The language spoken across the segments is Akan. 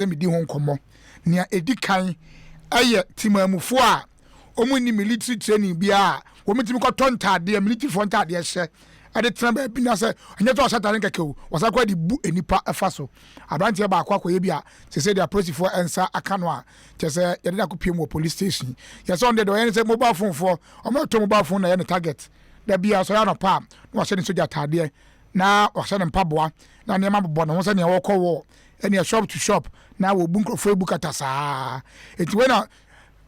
sɛ medi ho nkɔmmɔ. Nea ɛdi kan yɛ Temanmufoɔ a wɔnni military training biara a wɔtumi kɔtɔ ntaadeɛ, militaryfoɔ ntaadeɛ hyɛ de tena baabi na sɛ ɛnyɛ sɛ ɔhyɛ ataade kɛkɛ o, wɔsan kɔ de bu nnipa fa so. Aberanteɛ baako akɔyɛ bi a sese deɛ apolisifoɔ nsa aka no a kyerɛ sɛ yɛde no akɔpiem wɔ police station. Yɛ sɛ ɔno deɛ deɛ ɔyɛ ne sɛ mobile phone foɔ, wɔn ɛtɔ mobile phone na ɛyɛ ne target. Da biara sɔre anɔpa a na wahyɛ ne sogya ataadeɛ na wahyɛ ne mpaboa na nneɛma bobɔ ne ho sɛ nea wɔkɔ war ɛnea shop to shop na wɔbu nkurɔfoɔ ebu kata saa. Enti wei na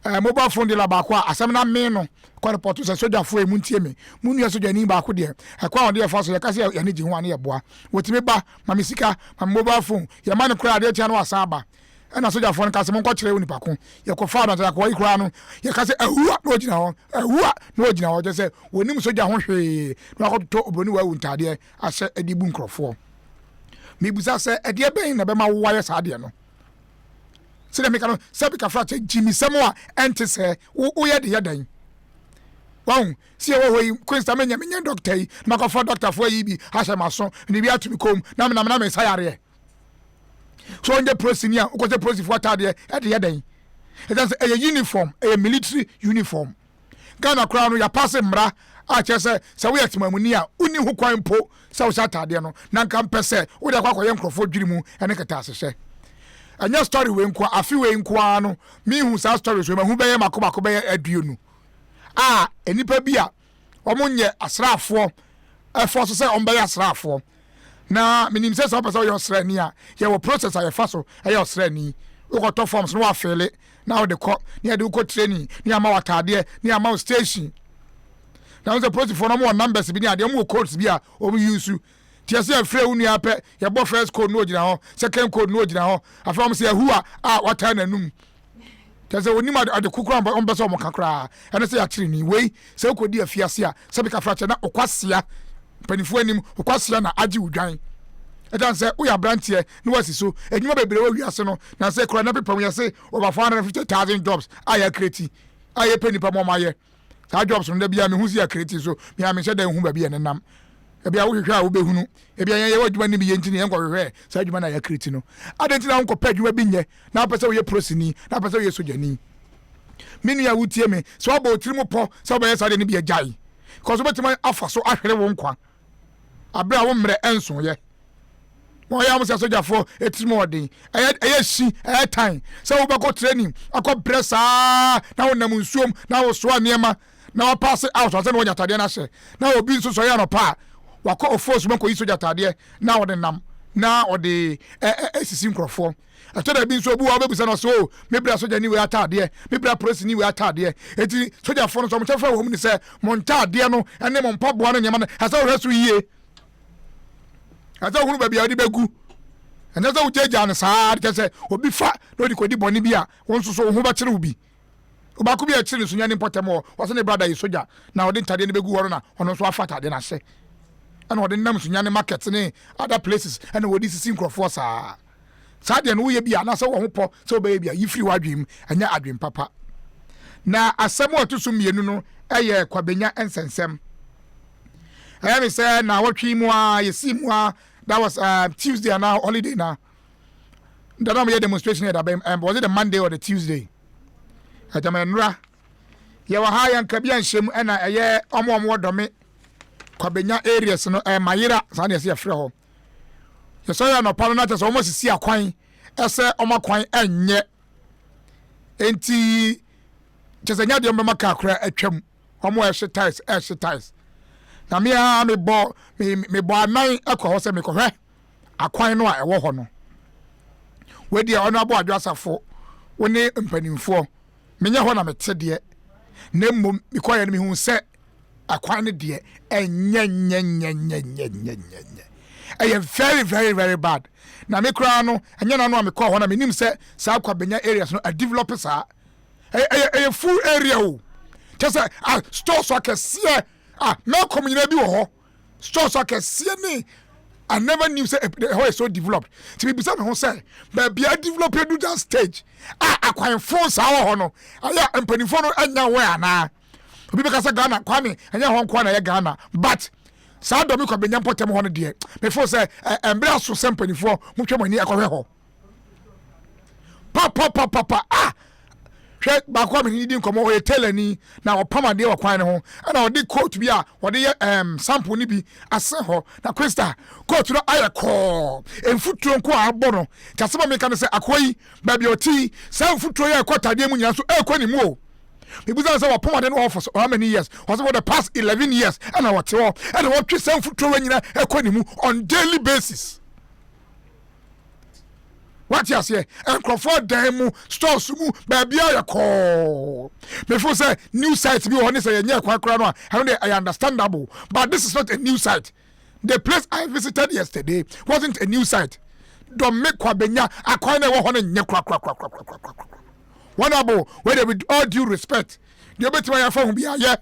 eh, mobile phone dealer baako a asɛm no amee no kɔ repɔto sɛ sogyafoɔ yi montie me, mo nua sogyani baako deɛ ɛkwan a ɔde yɛfa so yɛka sɛ yɛne gye ho a ne yɛboa. Wɔtumi ba ma me sika, ma me mobile phone, yɛma no koraa adeɛ kyea no wasan aba. Ɛna sogyafoɔ no ka sɛ monkɔkyerɛ onipa ko. Yɛkɔfaa no akoa yi koraa no yɛka sɛ ahua na ɔgyina hɔ, ahua na ɔgyina hɔ, kyerɛ sɛ wɔnim sogya ho hwee na wakɔtotɔ oburoni wawu ntaadeɛ ahyɛ de bu nkurɔfoɔ. Mebisa sɛ ɛdeɛ bɛn na ɛbɛma wo ayɛ saa adeɛ no? Sɛdeɛ meka no, sɛ bikafra kyɛ gyimisɛm a ɛnte sɛ woyɛ de yɛ dɛn? Wahu, sɛ yɛwɔ hɔ yi, Queenstown menyɛ menyɛ dɔkta yi, na makɔfa dɔktafoɔ yi bi ahyɛ m'aso, mede bi ato me kɔn mu, na menam na mesa yareɛ. So ɔnyɛ polisini a wokɔhyɛ polisifoɔ ataadeɛ ɛde yɛ dɛn? Ɛsiane sɛ ɛyɛ uniform, ɛyɛ military uniform. Ghana koraa no yɛapase mmara a kyerɛ sɛ sɛ woyɛ temamuni a wonni ho kwan mpo sɛ wohyɛ ataadeɛ no, na nka mpɛ sɛ wode akɔ akɔyɛ nkurɔfoɔ dwiri mu ne kɛtɛasehyɛ. Ɛnyɛ story wei nko afe wei nko ara no mehu saa stories wei mahu bɛyɛ mako mako bɛyɛ 20 a nnipa bi a wɔn nyɛ asraafoɔ ɛfɔ so sɛ wɔn bɛyɛ asraafoɔ. Na menim sɛ sɛ wopɛ sɛ woyɛ ɔsraani a, yɛwɔ process a yɛfa so yɛ ɔsraani. Wokɔtɔ forms na woafeele na wode kɔ na yɛde wokɔ training na yɛama wo ataadeɛ na yɛama wo station. Na wo sɛ polisifoɔ no wɔwɔ numbers bi ne adeɛ, wɔwɔ codes bi a wɔn use. Nti yɛsɛ yɛfrɛ wo nua pɛ, yɛbɔ first code na ogyina hɔ, second code na ogyina hɔ. Afei wɔn sɛ yɛhu a a wataa n'anum. Kyerɛ sɛ wɔnim ade ko koraa wɔn pɛ sɛ wɔn ka koraa ɛne sɛ yɛakyere ni wei sɛ wokɔdi afiase a sɛ bika fra kyɛ na ɔkwasia mpanimfoɔ anim ɔkwasia na agye wo dwan ɛdan sɛ woyɛ aberanteɛ na wasi so adwuma bebree wɔ wiase no na sɛ kura na pepa mu yɛse over 450,000 jobs a yɛakreti a yɛpɛ nipa ma ɔmayɛ saa jobs no da biara mehu sɛ yɛakreti so mea menhyɛ da nhu baabi yɛ nenam ebi a wohwehwɛ a wobɛhunu ebi a yɛn yɛwɔ adwuma no bi yɛ nti ne yɛnkɔhwehwɛ saa adwuma no a yɛakreti no. Adɛn nti na wonkɔpɛ adwuma bi nyɛ na wopɛ sɛ woyɛ polisini na wopɛ sɛ woyɛ sogyani? Me nua a wotie me, sɛ woabɔ wo tirim pɔ sɛ wobɛyɛ saa deɛ no bi a, gyae. Because wobɛtumi afa so ahwere wo nkwa abere a wo mmerɛ nsoeɛ. Wɔyɛ wɔn sɛ sogyafoɔ tirim ɔden, ɛyɛ ɛyɛ si, ɛyɛ tan sɛ wobɛkɔ training akɔ brɛ saa na wonam nsuom na wosoa nneɛma na wapaase out ansa na wanya ataadeɛ no ahyɛ na obi nso sɔre anɔpa a wakɔ ofos mu akɔyi sogya ataadeɛ na ɔde nam na ɔde ɛsisi nkurɔfoɔ. Ɛtɔ da bi nso obi wɔ wobɛbisa no ɔsɛ o oh, me bra sogyani wei ataadeɛ, me bra polisini wei ataadeɛ. Eti sogyafoɔ no nso wɔn kyɛfa wɔ mu ne sɛ mo ntaadeɛ no ne mo mpaboa no nneɛma no ɛsɛ wohwɛ so yie. Ɛsɛ wohunu baabi a wode bɛgu. Ɛnyɛ sɛ wogyagyaa no saa de kyɛ sɛ obi fa na ɔde kɔdi bɔne bi a wo nso so wo ho bɛkyere wo bi. Ɔbaako bi a ɛkyere ne so nya ne mpɔtam hɔ, ɔsɛ ne brada yɛ sogya na ɔde ntadeɛ no bɛgu hɔ no na ɔno nso afa atadeɛ no ahyɛ ɛna ɔde nam Sunyani market ne other places ɛna wɔde sisi nkurɔfoɔ saa. Saa deɛ no woyɛ bi a anaasɛ wɔ ho pɔ sɛ wobɛyɛ bi a yi firi w'adwene mu, ɛnyɛ adwene papa. Na asɛm a ɛto so mmienu no ɛyɛ Kwabenya nsɛnsɛm. Ɛyɛ me sɛ naawɔtwe mu a yɛsii mu a that was Tuesday anaa holiday na da na wɔyɛ demonstration yɛ da bɛn was it the Monday or the Tuesday? Agyama nnora yɛwɔ ha yɛnka bi anhyɛ mu ɛna ɛyɛ ɔmo ɔmo wɔ dɔme kwabenya areas no ɛɛ mayera saa na yɛsɛ yɛfrɛ hɔ yɛsɔ yɛ anɔpa no na kyɛ sɛ ɔmo asisi akwan ɛsɛ ɔmo akwan ɛnyɛ nti kyɛ sɛ nyɛ adeɛ ɔmo bɛma kaa koraa atwam ɔmo ɛhye tiles ɛhye tiles na me ara mebɔ me mebɔ anan ɛkɔ hɔ sɛ mekɔhwɛ akwan no a ɛwɔ hɔ no. Wei deɛ ɔno abɔ adwo asafo wo ne mpanimfoɔ menyɛ hɔ na mete deɛ na mmom mekɔyɛ no mehu sɛ akwan no deɛ ɛnyɛ nyɛ nyɛ nyɛ nyɛ nyɛ nyɛ nyɛ ɛyɛ very very very bad na me koraa no ɛnyɛ n'ano a mekɔɔ hɔ na menim sɛ saa Kwabenya areas no adevelop saa ɛyɛ ɛyɛ full area o kyɛ sɛ ah stores akɛseɛ ah mɛkɔm nyinaa bi wɔ hɔ Stores akɛseɛ ne I never knew sɛ ɛhɔ yɛ so developed. Nti mebisa me ho sɛ baabi a develop edu that stage a akwanfo saa wɔ hɔ no ɛyɛ mpanimfoɔ no anya wɔ anaa? Obi bɛka sɛ Ghana Kwame ɛnyɛ hɔ nkoa na ɛyɛ Ghana but saa dɔm kɔ bɛnya mpɔtam hɔ no deɛ mefo sɛ ɛmbrɛ aso sɛ mpanimfoɔ motwa mo ani ɛkɔhwɛ hɔ. Papapapapa, ah, hwɛ, baako a mene di nkɔmmɔ, ɔyɛ tailor ni na ɔpam adeɛ wɔ kwan no ho, ɛna ɔde coat bi a wɔde yɛ sample no bi asɛn hɔ, na Krista coat no ayɛ kɔɔ, mfuturo nko a abɔ no. Nti asɛm a meka no sɛ akoa yi, baabi a ɔte yi, saa mfuturo yi a ɛkɔ atadeɛ mu nyinaa nso ɛrekɔ ne mu o. Mebisa sɛ wɔpam ade no wɔ for how many years? Ɔsɛ for the past 11 years ɛna wɔte hɔ, ɛna wɔtwe saa mfuturo wɔ nyinaa ɛkɔ ne mu on daily basis. Wate aseɛ? Nkurɔfoɔ dan mu, stores mu, baabi ayɛ kɔɔ. Mefo sɛ new site bi wɔ hɔ ne sɛ yɛnyɛ kwan koraa no a, ɛno deɛ ɛyɛ understandable, but this is not a new site. The place I visited yesterday wasn't a new site. Dome Kwabenya akwan na ɛwɔ hɔ no nyɛ korakorakorakorakorakora. Wɔn abo wey de, with all due respect, deɛ obetumi ayɛ afa ho bi ayɛ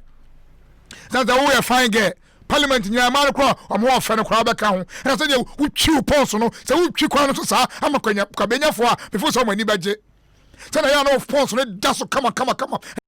sɛ woyɛ fine girl, parliament nyinaa maa no koraa, ɔmo wɔ fɛ no koraa bɛka ho, ɛna sɛdeɛ wotwi wo pɔn so no, sɛ wotwi kwan no so saa ama Kwabenyafoɔ a, before sɛ ɔmo ani bɛgye sɛdeɛ ɛyɛ a na wo pɔn so no da so kama kama kama.